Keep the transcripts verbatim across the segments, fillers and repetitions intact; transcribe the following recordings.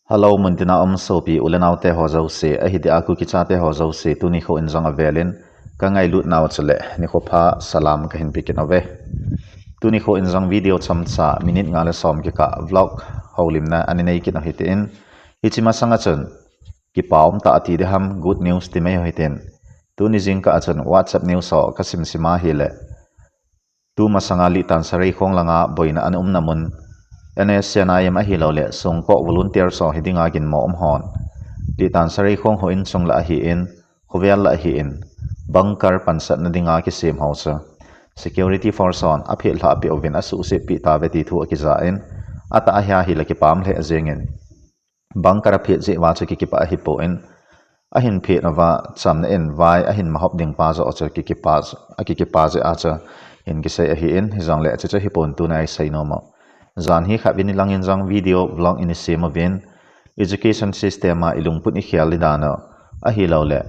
Hello, muntina um sopi u le nao te ho jouse, ahi dia Kuki chate ho jouse, tuni kho in jong avelin ka ngailut nau chule nikho pha salam kahin pe kit uve. Tuni kho in jong video chomcha minute nga le som kikah vlog houlimna ana nei kit u hitin, hiche masanga chun kipa um tah ati ding ham, good news ti mai u hitin. Tuni jingkah a chun WhatsApp news ho kasim sim a hile, tumasanga Litan Sareikhong langa boina ana umna mun, N S C N I M ahilouleh Songkok volunteer ho hi dinga ginmo um hon, Litan Sareikhong houin chung la ahin, khovel la ahin, bunker pansatna dinga kisem ho chu security force hon aphet lhah peh uvin asuhset peh tauve ti thu akija in, atah ahia hile kipah lheh jengin, bunker aphet jeh uva chu kikipah ahipon, ahin phet uva chamna in vai ahin mahop ding pa joh chu kikipah, akikipah jeh a chu in kisei ahin, hijongle chuche chu hipon tuna isei nom u. Jan hi khatvei nilangin jong video vlog in isem uvin, education system a ilungput ikhel ding dan u, ahilouleh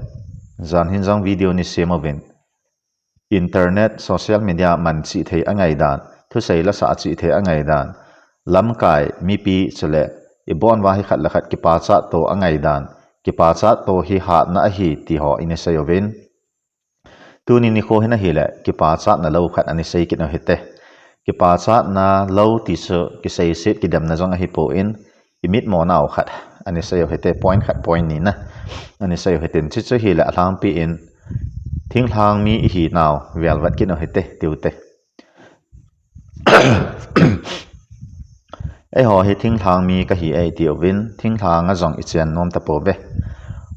jan hin jong video in isem uvin, internet, social media man chih thei angai dan, thusei lasah chih thei angai dan, lamkai, mipi chule ibon uva hi khat le khat kipachat to angai dan, kipachat to hi hatna ahi ti ho in isei uvin. Tuni nikho hin ahile kipachatna lou khat ana sei kit u hite. Kipachatna lou ti chu kiseiset kidemna jong ahipon, imitmo nau khat ana sei u hite, point khat point ni na ana sei u hitin, chuche chu hile alhangpi in thinglhang mi ihi nau velvet kit u hite, tiu te. Eiho hi thinglhang mi kahi e iti uvin, thinglhang a jong ichen nom tapouve.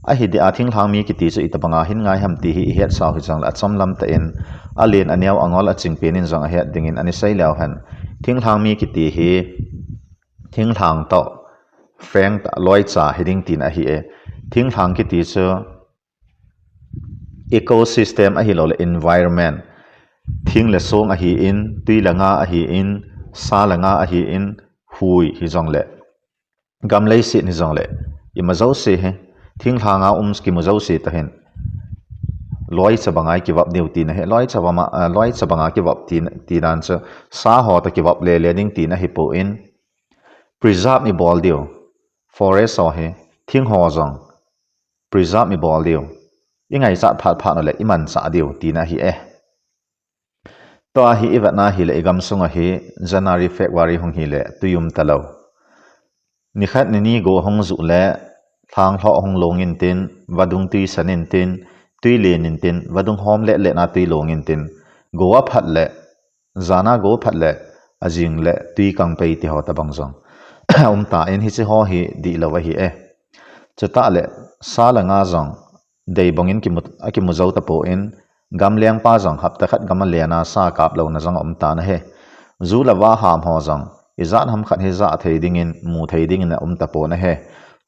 Ahi dia thinglhang mi kiti chu itobanga hin ngai ham ti hi ihet sau hijongle achom lam tah in, alen aneo angol aching pen in jong ahet dingin ana sei leu hen. Thinglhang mi kiti hi thinglhang toh friend tah loicha hiding tina ahi e. Thinglhang kiti chu ecosystem ahilouleh environment, thing le song ahin, tui le nga ahin, sa le nga ahin, hui hijongle, gam leiset hijongle, ima jouse hi thinglhang a um kimu jouse toh hin loicha banga ikivop diu tina ahi. Loicha banga, ah, loicha banga kivop ti, ti dan chu sa ho toh kivop lele ding tina ahipon, preserve ibol diu, forest ho hi, thing ho jong preserve ibol diu, ingaichat phat phat uleh imanchah diu tina ahi e. Tua hi ivetna hile igam sunga hi January, February hung hile tui um talou. Nikhat nini go hung juh le lhanglhoh hung long intin, vadung tui san intin, tui len intin, vadung hom le le na tui long intin, go aphat le, jana go aphat le, ajing le tui kang pei ti ho tobang jong umtan, hiche ho hi dihlou ahi e. Chutah le sa le nga jong deibongin kimu, akimu jou tapon, gam lengpa jong hapta khat gam alen a sa kap louna jong aumtan ahi. Ju le va ham ho jong ijat ham khat hi ja thei dingin, mu thei dingin aum tapon ahi.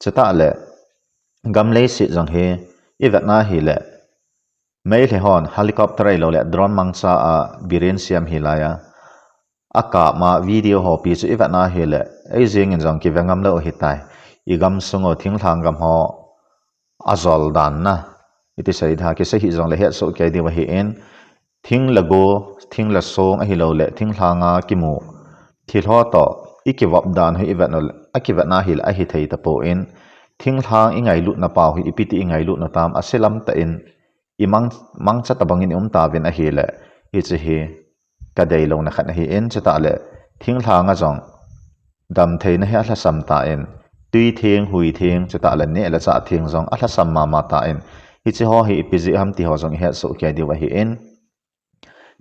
Chutah le gam leiset jong hi ivetna hile, Meitei hon helicopter ahilouleh drone mangcha a Biren Siam hilai a akap ma video ho pi chu ivetna hile, eijengin jong kive ngam lou ahitai. Igam sung u thinglhang gam ho ajol dan na, iti sei da, kisei hijongle hetsoh kei diu ahin, thing le go, thing le song ahilouleh thinglhang a kimu thil ho toh ikivop dan hi ivet u, akivetna hile ahithei tapon, thinglhang ingailutna pau hi ipi ti ingailutna tam, ase lam tah in imang, mangcha tobangin ium tauvin ahile, hiche hi kadeilouna khat ahin, chutah le thinglhang a jong damtheina hi alhasam tan, tui theng, hui theng, chutah le neh le chah theng jong alhasam mama tan, hiche ho hi ipi jeh ham ti ho jong ihetsoh kei diu ahin,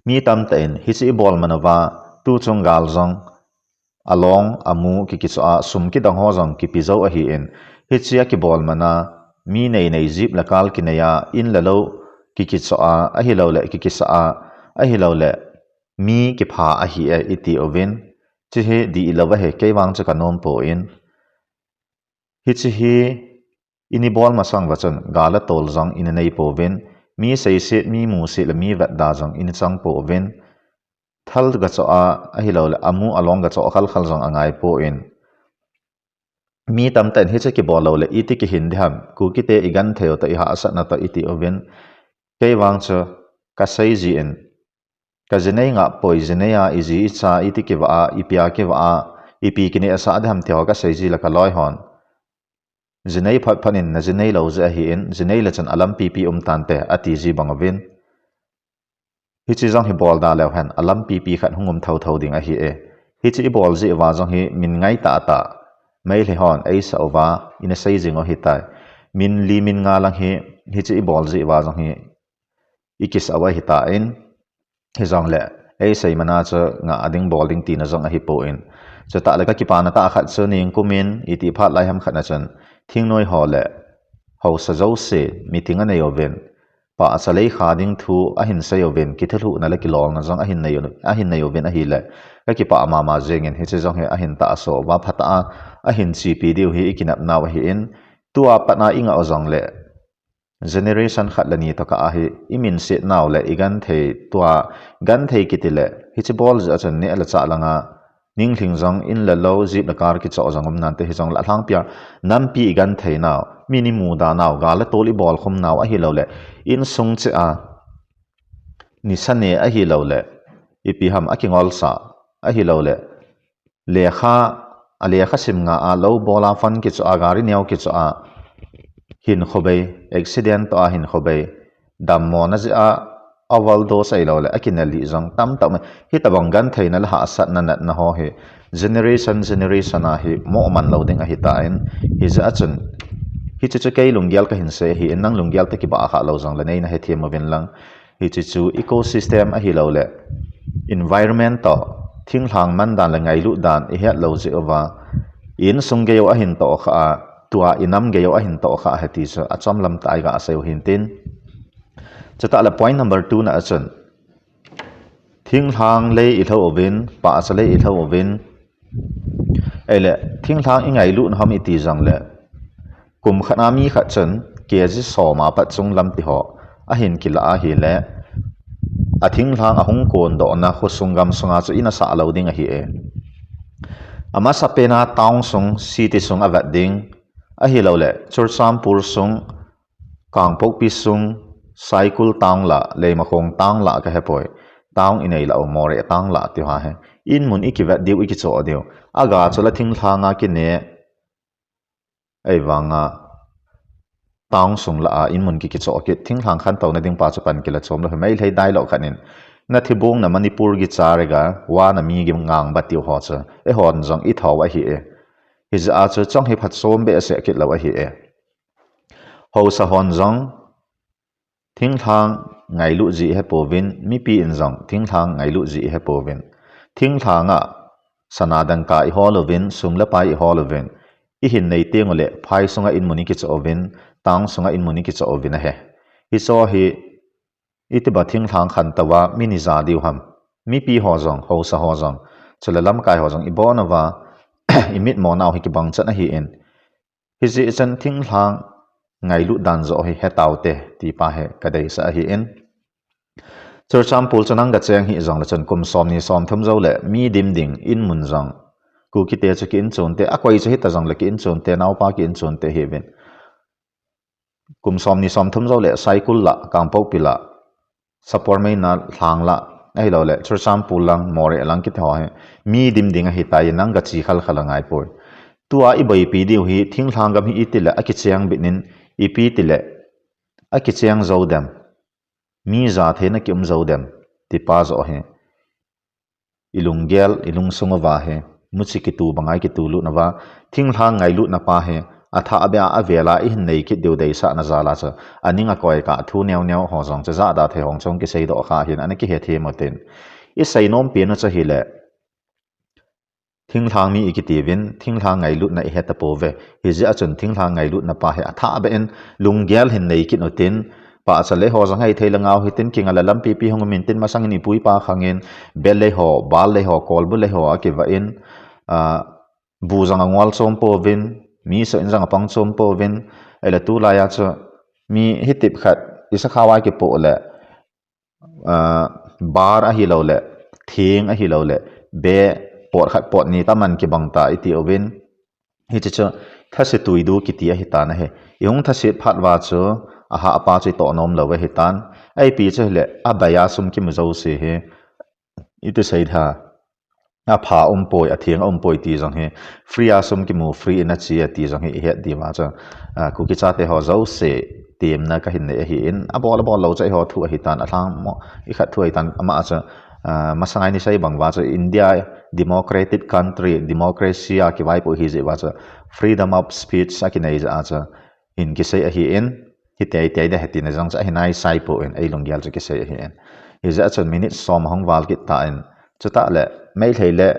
mi tamtah in hiche ibol man uva, tuchung gal jong along amu kikichoh a, sum kidang ho jong kipe jou ahin, hiche akibol man a, mi neinei jeep le car kinei a, in le lou kikichoh a, ahilouleh kikisah a, ahilouleh mi kipha ahi e iti uvin, hiche hi dihlou ahi, kei vang chu kanom pon, hiche hi ini bol masang uva chun gal le tol jong ina nei pouvin, mi seiset, mi muset le mi vetda jong ina chang pouvin, thal gachoh a ahilouleh amu along gachoh khalkhal jong angai pon, mi tamtah in hiche kibol louleh iti kihin ding ham, Kukite igenthei u toh, ihahsatna toh iti uvin, kei vang chu kasei jin, kaji nei ngah poi, ji nei a iji icha iti kivah a, ipi a kivah a, ipi kinehsah ding ham ti ho kasei ji le kaloi hon Jinei phat phat in najinei lou jeh ahin, jinei le chun alampi pi um tante, ati ji bang uvin. Hiche jong hi bol da leu hen, alampi pi khat hung um thotho ding ahi e. Hiche ibol jeh uva jong hi min ngai tah tah, Meitei hon eisa uva, ina sei jing u ahitai. Min li min nga lang hi, hiche ibol jeh uva jong hi, ikisa u ahitan, hijongle, eisei mana chu ngah ding bol ding tina jong ahipon. Chutah le kakipana tah khat chu ningkum in, iti phat lai ham khat na chun, thingnoi ho le haosa jouse, meeting anei uvin, pahcha lei kha ding thu ahin sei uvin, kithulhuhna le kilolna jong ahin nei u, ahin nei uvin ahile, kakipah mama jengin, hiche jong hi ahin tahsa uva phatah a, ahin chepi diu hi ikinep nau ahin, tua pat a ingah u jongle, generation khat le ni tokah a hi, iminset nau le igenthei tua, genthei kiti le, hiche bol jeh a chun neh le chah langa, ninglhing jong in le lou, jeep le car kichoh jong um nante hijongle alhangpia, nampi igenthei nau, min imuda nau, gal le tol ibol khum nau ahilou le, insung cheh a, nisa ne ahilou le, ipi ham akingolsa, ahilou le, lekha, alekha sim nga a, lou bol a, phone kichoh a, gari neo kichoh a, hinkho bei, accident toh a hinkho bei, dammona jeh a, overdose ahilou le, akinel lih jong tamtah um e. Hitabang gentheina le hahsatna natna ho hi, generation, generation a hi, mo man lou ding ahitan, hijeh a chun, hiche chu kei lunggel kahin sei ahin, nang lunggel toh kibah kha lou jongle neina hethem uvin lang, hiche chu ecosystem ahilou le, environment toh, thinglhang man dan le ngailut dan ihet lou jeh uva, insung gei u ahin toh kha a, tua inam gei u ahin toh kha ahi ti chu achom lam tah a iga sei u hintin. Chutah le point number two na a chun, thinglhang lei ilhou uvin, pahcha lei ilhou uvin, ahile, thinglhang ingailutna ham iti jongle, kum khat a mi khat chun, K G som a pat chunglam ti ho, ahin kilah ahile, athinglhang ahung kondohna khosung gamsunga chu ina sah lou ding ahi e. Amasapen a town sung, city sung avet ding, ahilou le, Churachandpur sung, Kangpokpi sung, Saikul town lah, Leimakhong town lah kahepoi. Town inei lah u, Moreh town lah ti ho hi. In mun ikivet diu, ikichoh diu. Aga chu la thinglhang a kine, ahivanga town sung lah a in mun ki kichoh kit. Thinglhang khantouna ding pa chu pan kila chom lou hi. Meitei dialogue khat in, na thibong na Manipur gi chariga, wa na mi gi ngang ba tiu ho chu, eihon jong ithou ahi e. Hijeh a chu chong hi phatchom behseh kit lou ahi e. Haosa hon jong, thinglhang ngailut ji ihepouvin, mipi in jong, thinglhang ngailut ji ihepouvin. Thinglhang a, sana dangka ihol uvin, sum le pai ihol uvin, ihin nei teng ule, phai sunga in mun ikichoh uvin, town sunga in mun ikichoh uvin ahi. Hicho hi, itiba thinglhang khantou a, min ija diu ham. Mipi ho jong, haosa ho jong, chule lamkai ho jong, ibon uva, imitmo nau hi kibang chan ahin. Hijeh chun thinglhang ngailut dan joh hi hetaute, ti pa hi kadeisah ahin. Churachandpur chu nang gacheng hih jongle chun kum somni somthum joule mi dim ding in mun jong, Kukite chu ki inchonte, akoi chu hita jongle ki inchonte, naopa ki inchonte hiuvin. Kum somni somthum joule Saikul lah, Kangpokpi lah, Sapormeina lhang lah, ahiloule Churachandpur lang, Moreh lang kiti ho hi, mi dim ding ahitai, nang gache khalkhal angaipoi. Tua iboipi diu hi, thinglhang gam hi itile akicheng bit in, ipi tile akicheng jou dem, mi jatheina kium jou dem, ti pa joh hi ilunggel, ilungsung uva hi, muchi kitu banga ikitulut nauva, thinglhang ngailutna pa hi, athah beh a avela ihin nei kit diu deisahna jal a chu, aning akoikah thu neoneo ho jong chu jahda thei hong chu kiseidoh kha hin, ana kihethem utin. Isei nompen u chu ahile, thinglhang mi ikitiuvin, thinglhang ngailutna ihetapouve. Hijeh a chun thinglhang ngailutna pa hi athah beh in lunggel hin nei kit utin, pahcha lei ho jong hithei le ngau hitin, kinga le lampi pi hung umin tin, masangin ipu ipa khangin, be lei ho, bal lei ho, kolbu lei ho akivah in, ah, bu jong angol chom pouvin, mi soh in jong apang chom pouvin, ahile tulai a chu mi hitep khat, isakha uva kipoh le, ah, bar ahiloule, theng ahiloule, be pot khat pot ni taman kibang ta itiuvin. Hiche chu thase tuidu kiti ahitan ahi. Ihung thaset phat uva chu, ahah pa chu itoh nomlou ahitan. Ipi chu ahile, abaiya sum kimu jouse hi, iti seitha, apha umpoi, atheng umpoi ti jong hi, free a sum kimu, free in achi ati jong hi ihet diu va chu, ah, Kuki chate ho jouse temna kahin nei ahin, abol abol lou chu eiho thu ahitan, alhang mo, ikhat thu ahitan, ama chu, ah, masang a eini sei bang va chu India democratic country, democracy a kivaipoh ahi jeh va chu freedom of speech akinei jeh a chu hin kisei ahin, hi tei tei de heti na jong chu ahin ai sai pon, ei lunggel chu kisei ahin. Hijeh a chun minute som ahung val kit tan, chutah le Meitei le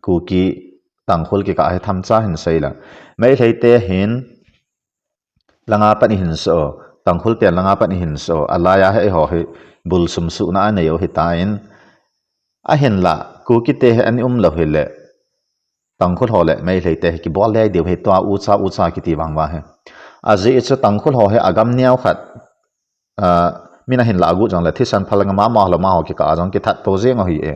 Kuki Tangkhul kikah hi themcha hin sei lang. Meitei te hin langa pat ihin so, Tangkhul ten langa pat ihin so, alai a hi eiho hi bul sum suhna anei u ahitan, ahinlah Kuki te hi ana um lou hile, Tangkhul ho le Meitei te hi kibol lei diu hi tua ucha ucha kiti vang va hi. Ajeh chu Tangkhul ho hi agam neo khat, ah, min ahin lah agu jong le thisan phalanga mama ho le amaho kikah a jong kithat to jeng u ahi e.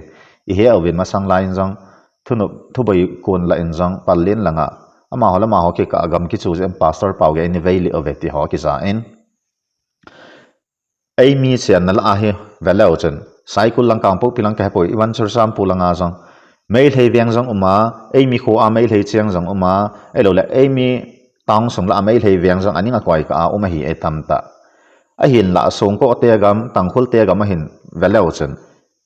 Ihe uvin masang lai in jong thunop thuboi kon lah in jong pal len langa amaho le amaho kikah a gam kichu jeh in Pastor Pau ge ini vei le uve ti ho kija in. Eimi chenna lah a hi veleu chun, Saikul lang, Kangpokpi lang kahepoi, even Churachandpur langa jong Meitei veng jong uma, eimi kho a Meitei cheng jong uma, ahilou le eimi town sung lah a Meitei veng jong aning akoi kah a um ahi e tamtah. Ahinlah Songkho te gam, Tangkhul te gam ahin veleu chun,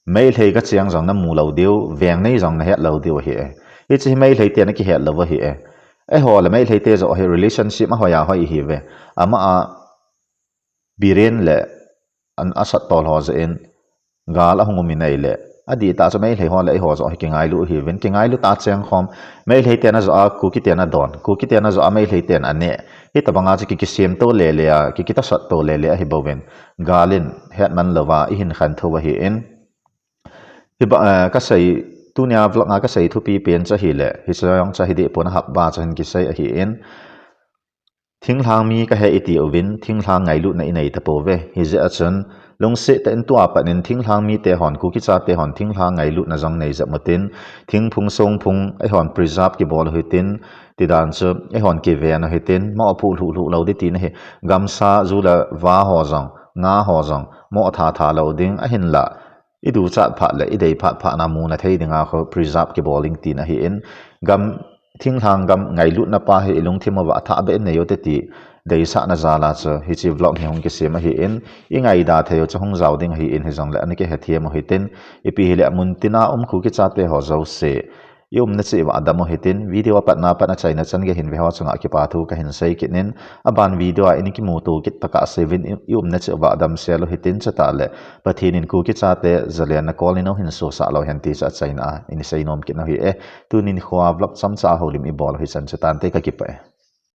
Meitei ga cheng jong namu lou diu, veng nei jong nahet lou diu ahi e. Hiche hi Meitei te na kihet lou ahi e. Eiho le Meitei te joh hi relationship ahoi a hoi ihi uve. Ama a Biren le an asat tol ho jeh in gal ahung um in ahile, adih tah chu Meitei ho le eiho joh hi kingailu ahi uvin, kingailu tah cheng khom, Meitei ten ajoh a Kuki ten adon, Kuki ten ajoh a Meitei ten ane. Hitabang a chu ki, kisem to le le a, ki, kitasat to le le ahi bouvin, gal in hetman louva ihin khen thou ahin. Hiba, eh, kasei, tunia vlog a kasei thupi pen chu ahile, hiche jong chu ahi deh pon, ahap ba chu hin kisei ahin. Thinglhang mi kahi iti uvin, thinglhang ngailutna inei tapouve. Hijeh a chun, lungset tah in tua pat in thinglhang mite hon, Kuki chate hon, thinglhang ngailutna jong nei jep utin, thingphung songphung eihon preserve kibol u hitin, tidan chu eihon kiven u hitin, mo phu lhuh lhuh lou ding tina hi, gamsa ju le va ho jong, nga ho jong, mo tha tha lou ding, ahinlah, iduchat phat le idei phat phat na muna thei dinga kho preserve kibol ding tina ahin, gam, thinglhang gam ngailutna pa hi ilungthim uva athah beh in nei u hite ti deisahna jal a chu hiche vlog hi hung kisem ahin, ingaida thei u chu hung jao ding ahin, hijongle ana kihethem u hitin, ipi hile mun tina um Kuki chate ho jouse, i umna cheh uva adam u hitin, video apatna pat achaina chan gei hin ve ho chunga kipa thu kahin sei kit in, aban video a ini kimuto kit tokah seuvin i, i umna cheh uva adam sel u hitin, chutah le Pathen in Kuki chate jalenna kol in eihin sosah lou hen ti chu achaina a ini seinom kit u ahi e. Tuni nikho a vlog chomcha houlim ibol u hichan chu tante, kakipah e.